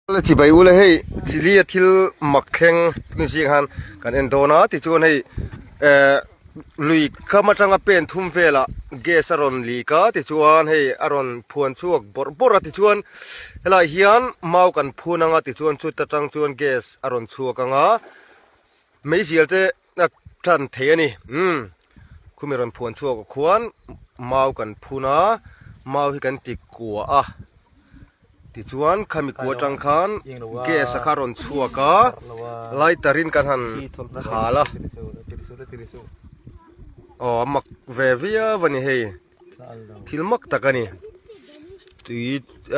La chibai ula hei chili a thil mak thleng ni zing han kan en dawn a tichuan hei eh lui kam atanga pen thum velah gas a rawn lik a tichuan hei a rawn phuan chhuak bawrh bawrh a tichuan helaiah hian mau kan phun anga tichuan chuta tang chuan gas a rawn chhuak anga meizial te a tan thei a ni umm khumi rawn phuan chhuak ah khuan mau kan phun a mau hi kan ti kua a tichuan khami kua atang khan gas a kha rawn chhuak a lighter in kan han hal a aw a mak ve viau a ni hei thil mak tak a ni tui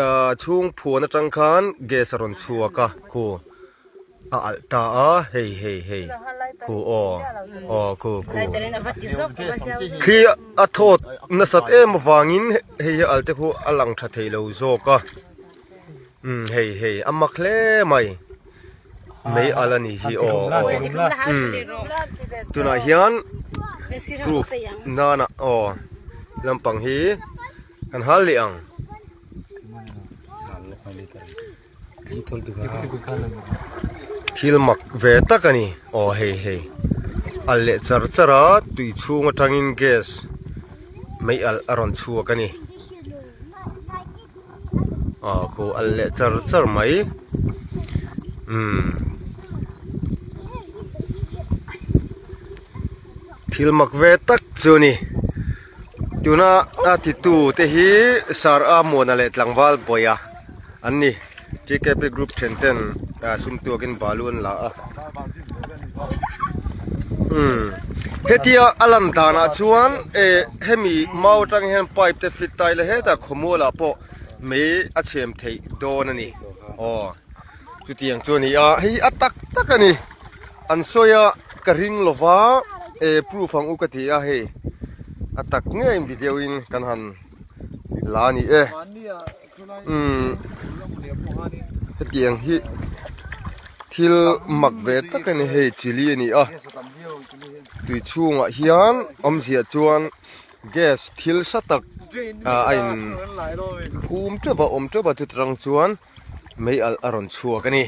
ah chhung phuan atang khan gas a rawn chhuak a khu. a alh ta a hei hei hei khu aw aw khu khu khi a thawt nasat em avangin hei hi alh te khu a lang tha thei lo zawk a umm hei hei a mak hle mai mei alh a nih hi aw aw umm tunah hian proof nana aw lampang hi kan hal leh ang. Thil mak ve tak a ni aw hei hei alh leh char char a tui chhung atangin gas mei alh a rawn chhuak a ni aw khu alh leh char char mai umm thil mak ve tak chu a ni tuna a titu te hi sar a muana leh tlangval bawih a. An ni TKP group then ten sum tuakin balu an la a umm hetia a lan danah chuan eh hemi mau atang hian pipe te fit ta ila hetah khawmual ah pawh mei a chhem theih dawn a ni aw chutiang chu a ni a hei a tak tak a ni an sawi a ka ring lova eh proof ang u ka ti a hei a tak ngeiin video in kan han la a ni e. Umm hetiang hi thil mak ve tak a ni hei chili a ni a tui chhungah hian awmzia chuan gas thil hra tak ah a in phum teuh a awm teuh a chuta tang chuan mei alh a rawn chhuak a ni.